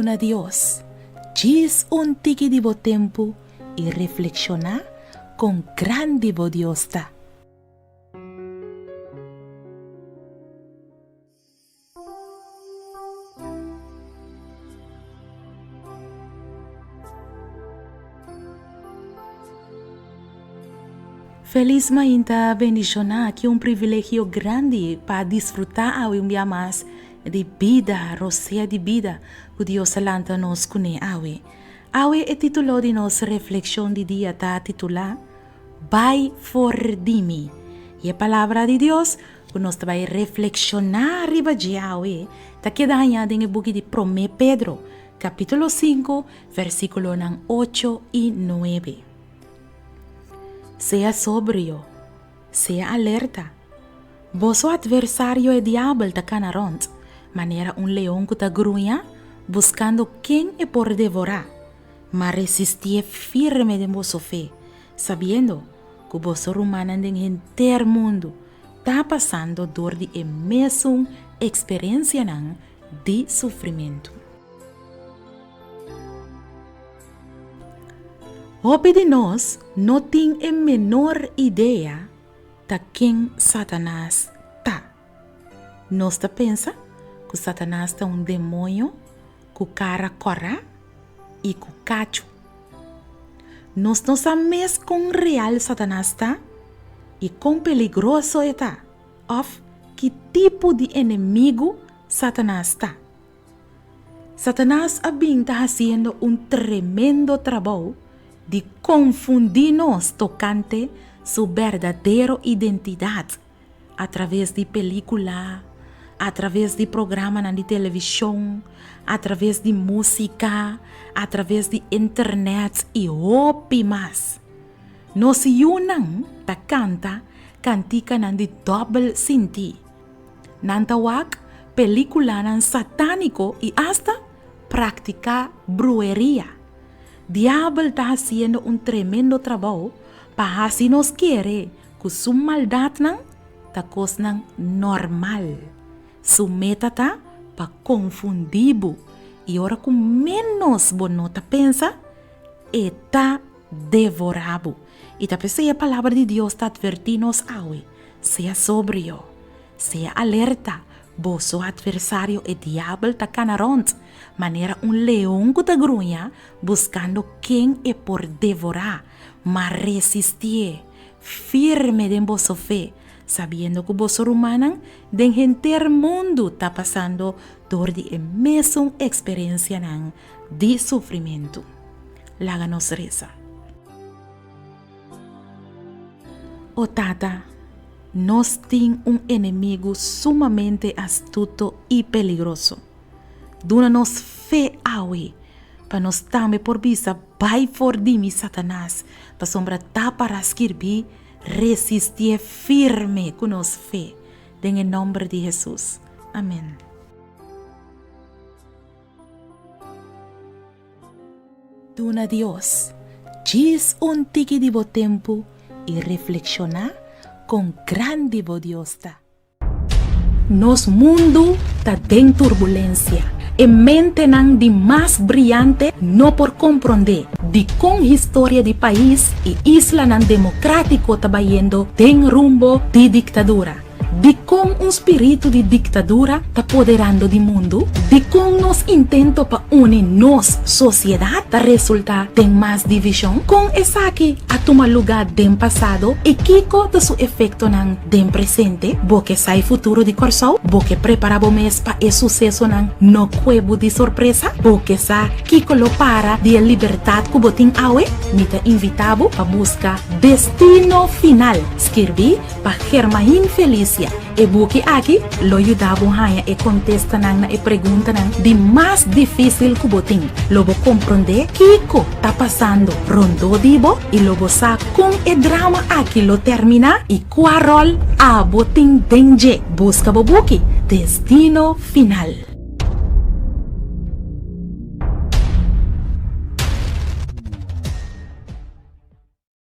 Duna Dios djis un tiki di bo tempu i reflekshoná kon grandi bo Dios ta. Felis mainta bendishoná ki un privilegio grandi pa disfrutá awe un bia mas di bida, rosea di bida ku Dios a lanta nos kuné awe. Awe e título di nos reflekshon di dia ta titulá, Bai for di mi. I e palabra di Dios ku nos ta bai reflekshoná riba dje awe ta keda hañá den e buki di Promé Pedro, kapítulo sinku, versíkulonan ocho i nuebe. Sea sobrio, sea alerta. Boso atversario e diabel ta kana rònt, manera un leon ku ta gruña, buskando ken e por devorá. Ma resistié firme den boso fe, sabiendo ku boso rumannan den henter mundu ta pasando dor di e mesun eksperensianan di sufrimentu. Hopi di nos no tin e menor idea ta ken Satanas ta. Nos ta pensa ku Satanas ta un demoño ku kara kòrá i ku kachu. Nos no sa mes kon real Satanas ta i kon peligroso e ta òf ki tipo di enemigu Satanas ta. Satanas a bin ta hasiendo un tremendo trabou di konfundí nos tokante su berdadero identidat atraves di pelíkula, atraves di programanan di televishon, atraves di músika, atraves di internet i hopi mas. Nos yunan ta kanta kantikanan di dòbel sintí. Nan ta wak peliculanan satanico y hasta practica bruheria. Diabel ta haciendo un tremendo trabou pa haci nos kere cu su maldadnan ta cosnan normal. Su meta ta pa confundi bo y ora cu menos bo no ta pensa, e ta devora bo. Y ta p'esey e Palabra di Dios ta adverti nos awe. Sea sobrio, sea alerta, boso atversario e diabel ta kana rònt manera un leon ku ta gruña buskando ken e por devorá, ma resistié firme den boso fe, sabiendo ku boso rumannan den henter mundu ta pasando dor di e mesun eksperensianan di sufrimentu. Laga nos resa. O Tata, nos tin un enemigu sumamente astuto i peligroso. Duna nos fe awe pa nos tambe por bisa, Bai for di mi, Satanas, pasobra ta para skirbí, Resistié firme ku nos fe. Den e nòmber di Hesus. Amèn. Duna Dios djis un tiki di bo tempu i reflekshoná kon grandi bo Dios ta. Nos mundu ta den turbulensia. E mentenan di mas briante no por komprondé dikon historia di pais i islanan demokratiko ta bayendo den rumbo di diktadura. Dikon un spiritu di diktadura ta poderando di mundu? Dikon nos intento pa uni nos sosiedat ta resultá den mas divishon? Kon esaki a tuma lugá den pasado i kiko ta su efektonan den presente? Bo ke sa e futuro di Kòrsou? Bo ke prepará bo mes pa e susesonan no kue bo di sorpresa? Bo ke sa kiko lo para di e libertat ku bo tin awe? Mi ta invitá bo pa buska Destino Final, skirbí Pa Germain Felicia, e buki aki lo yuda bo haña e kontestanan na e preguntanan di mas difísil ku bo tin. Lo bo komprondé kiko ta pasando rondó di bo i lo bo sa kon e drama aki lo terminá i kua ròl abo tin den dje. Buska bo buki Destino Final.